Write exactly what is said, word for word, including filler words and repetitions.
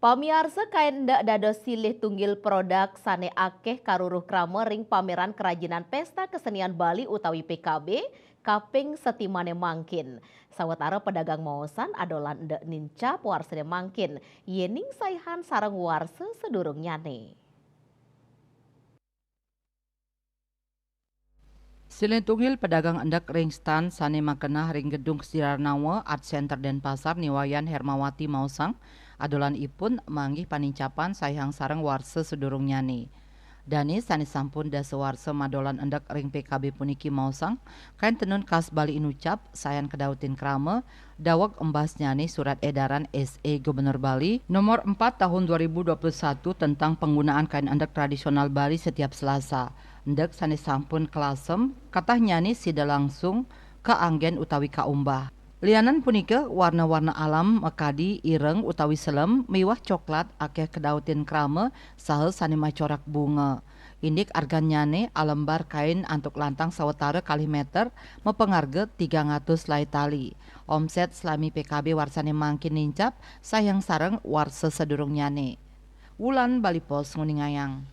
Pamiarsa, kain endek dados silih tunggil produk sane akeh karuruh krama ring pameran kerajinan Pesta Kesenian Bali utawi P K B kaping setimane mangkin. Sawetara pedagang maosan adolan endek nincap warsane mangkin, yening saihan sareng warsa sedurungnyane. Silih tunggil pedagang endek ring stan sane makenah ring Gedung Sirarnawa Art Center Denpasar ni Wayan Hermawati maosang, adolanipun manggih panincapan saihang sareng warsa sedurungnyane. Dane sane sampun dasa warsa madolan endek ring P K B puniki maosang, kain tenun khas Bali inucap, sayan kedautin krama, daweg embasnyane Surat Edaran S E Gubernur Bali Nomor empat Tahun dua ribu dua puluh satu tentang penggunaan kain endek tradisional Bali setiap Selasa. Endek sane sampun kalasem, katahnyane sida langsung kaanggen utawi kaumbah. Lianan punika, warna-warna alam makadi ireng utawi selem miwah coklat akeh kedautin krama saha sane macorak bunga. Indik argannyane, alembar kain antuk lantang sawetara kalih meter mapangarga tigang atus lai tali. Omset salami P K B warsane mangkin nincap saihang sareng warsa sadurungnyane. Wulan Bali Post nguningayang.